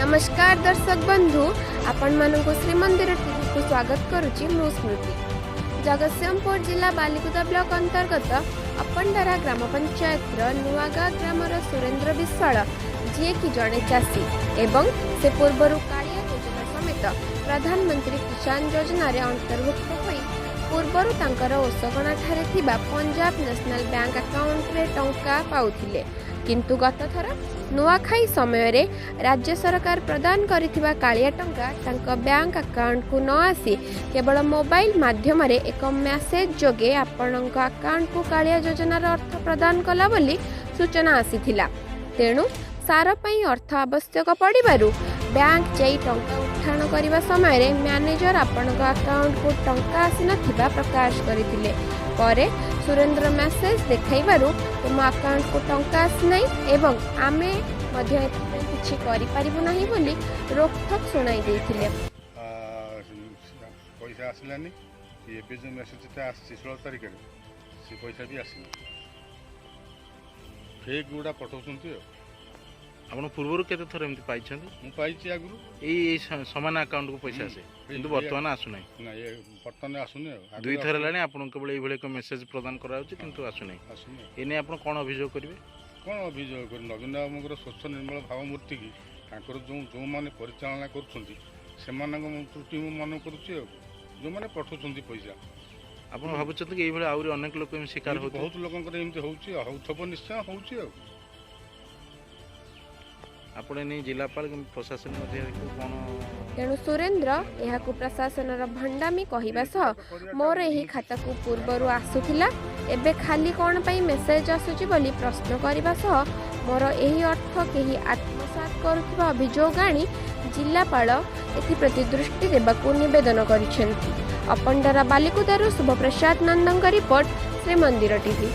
ନମସ୍କାର ଦର୍ଶକ ବନ୍ଧୁ, ଆପଣମାନଙ୍କୁ ଶ୍ରୀମନ୍ଦିର ଟିଭିକୁ ସ୍ୱାଗତ କରୁଛି ମୁଁ ସ୍ମୃତି। ଜଗତସିଂହପୁର ଜିଲ୍ଲା ବାଲିକୁଦା ବ୍ଲକ ଅନ୍ତର୍ଗତ ଅପଣ୍ଡରା ଗ୍ରାମ ପଞ୍ଚାୟତର ନୂଆଗାଁ ଗ୍ରାମର ସୁରେନ୍ଦ୍ର ବିଶ୍ୱାଳ, ଯିଏକି ଜଣେ ଚାଷୀ ଏବଂ ସେ ପୂର୍ବରୁ କାଳିଆ ଯୋଜନା ସମେତ ପ୍ରଧାନମନ୍ତ୍ରୀ କିଷାନ ଯୋଜନାରେ ଅନ୍ତର୍ଭୁକ୍ତ ହୋଇ ପୂର୍ବରୁ ତାଙ୍କର ଓଷଗଣାଠାରେ ଥିବା ପଞ୍ଜାବ ନ୍ୟାସନାଲ ବ୍ୟାଙ୍କ ଆକାଉଣ୍ଟରେ ଟଙ୍କା ପାଉଥିଲେ। କିନ୍ତୁ ଗତଥର ନୂଆଖାଇ ସମୟରେ ରାଜ୍ୟ ସରକାର ପ୍ରଦାନ କରିଥିବା କାଳିଆ ଟଙ୍କା ତାଙ୍କ ବ୍ୟାଙ୍କ ଆକାଉଣ୍ଟକୁ ନ ଆସି କେବଳ ମୋବାଇଲ ମାଧ୍ୟମରେ ଏକ ମେସେଜ ଯୋଗେ ଆପଣଙ୍କ ଆକାଉଣ୍ଟକୁ କାଳିଆ ଯୋଜନାର ଅର୍ଥ ପ୍ରଦାନ କଲା ବୋଲି ସୂଚନା ଆସିଥିଲା। ତେଣୁ ସାର ପାଇଁ ଅର୍ଥ ଆବଶ୍ୟକ ପଡ଼ିବାରୁ ବ୍ୟାଙ୍କ ଯାଇ ଟଙ୍କା ଉଠାଣ କରିବା ସମୟରେ ମ୍ୟାନେଜର ଆପଣଙ୍କ ଆକାଉଣ୍ଟକୁ ଟଙ୍କା ଆସିନଥିବା ପ୍ରକାଶ କରିଥିଲେ। ପରେ ସୁରେନ୍ଦ୍ର ମେସେଜ ଦେଖାଇବାରୁ ତୁମ ଆକାଉଣ୍ଟକୁ ଟଙ୍କା ଆସିନାହିଁ ଏବଂ ଆମେ ମଧ୍ୟ ଏଥିପାଇଁ କିଛି କରିପାରିବୁ ନାହିଁ ବୋଲି ରୋକଠୋକ୍ ଶୁଣାଇ ଦେଇଥିଲେ। ପଇସା ଆସିଲାନି। ଏବେ ଯେଉଁ ମେସେଜଟା ଆସିଛି 16 ତାରିଖରେ, ସେ ପଇସା ବି ଆସିନି। ଫେକ୍ ଗୁଡ଼ା ପଠାଉଛନ୍ତି। ଆଉ ଆପଣ ପୂର୍ବରୁ କେତେ ଥର ଏମିତି ପାଇଛନ୍ତି? ମୁଁ ପାଇଛି ଆଗରୁ। ଏଇ ସମାନ ଆକାଉଣ୍ଟକୁ ପଇସା ଆସେ, କିନ୍ତୁ ବର୍ତ୍ତମାନ ଆସୁନାହିଁ? ନା, ଏ ବର୍ତ୍ତମାନ ଆସୁନି। ଆଉ ଆଗରୁ 2 ଥର ଆସୁନି। ହେଲାଣି ଆପଣଙ୍କୁ କେବଳ ଏଇଭଳି ଏକ ମେସେଜ ପ୍ରଦାନ କରାଯାଉଛି, କିନ୍ତୁ ଆସୁନାହିଁ। ଆସୁନି ଆଉ। ଏ ନେଇ ଆପଣ କ'ଣ ଅଭିଯୋଗ କରିବେ? କ'ଣ ଅଭିଯୋଗ କରି, ନବୀନ ବାବୁଙ୍କର ସ୍ୱଚ୍ଛ ନିର୍ମଳ ଭାବମୂର୍ତ୍ତିକି ତାଙ୍କର ଯେଉଁମାନେ ପରିଚାଳନା କରୁଛନ୍ତି, ସେମାନଙ୍କ ମୁଁ ତ୍ରୁଟି ମୁଁ ମନେ କରୁଛି। ଆଉ ଯେଉଁମାନେ ପଠାଉଛନ୍ତି ପଇସା। ଆପଣ ଭାବୁଛନ୍ତି କି ଏଇଭଳି ଆହୁରି ଅନେକ ଲୋକ ଏମିତି ଶିକାର ଏମିତି ହେଉଥିବେ? ବହୁତ ଲୋକଙ୍କର ଏମିତି ହେଉଛି ଆଉ ହେଉଥିବ, ନିଶ୍ଚୟ ହେଉଛି। ଆଉ ଆପଣ ଏ ନେଇ ଜିଲ୍ଲାପାଳ କିମ୍ବା ପ୍ରଶାସନିକ ଅଧିକାରୀକୁ କ'ଣ? ତେଣୁ ସୁରେନ୍ଦ୍ର ଏହାକୁ ପ୍ରଶାସନର ଭଣ୍ଡାମି କହିବା ସହ ମୋର ଏହି ଖାତାକୁ ପୂର୍ବରୁ ଆସୁଥିଲା, ଏବେ ଖାଲି କ'ଣ ପାଇଁ ମେସେଜ ଆସୁଛି ବୋଲି ପ୍ରଶ୍ନ କରିବା ସହ ମୋର ଏହି ଅର୍ଥ କେହି ଆତ୍ମସାତ କରୁଥିବା ଅଭିଯୋଗ ଆଣି ଜିଲ୍ଲାପାଳ ଏଥିପ୍ରତି ଦୃଷ୍ଟି ଦେବାକୁ ନିବେଦନ କରିଛନ୍ତି। ଅପଣ୍ଡରା ବାଲିକୁଦାରୁ ଶୁଭପ୍ରସାଦ ନନ୍ଦଙ୍କ ରିପୋର୍ଟ, ଶ୍ରୀମନ୍ଦିର ଟିଭି।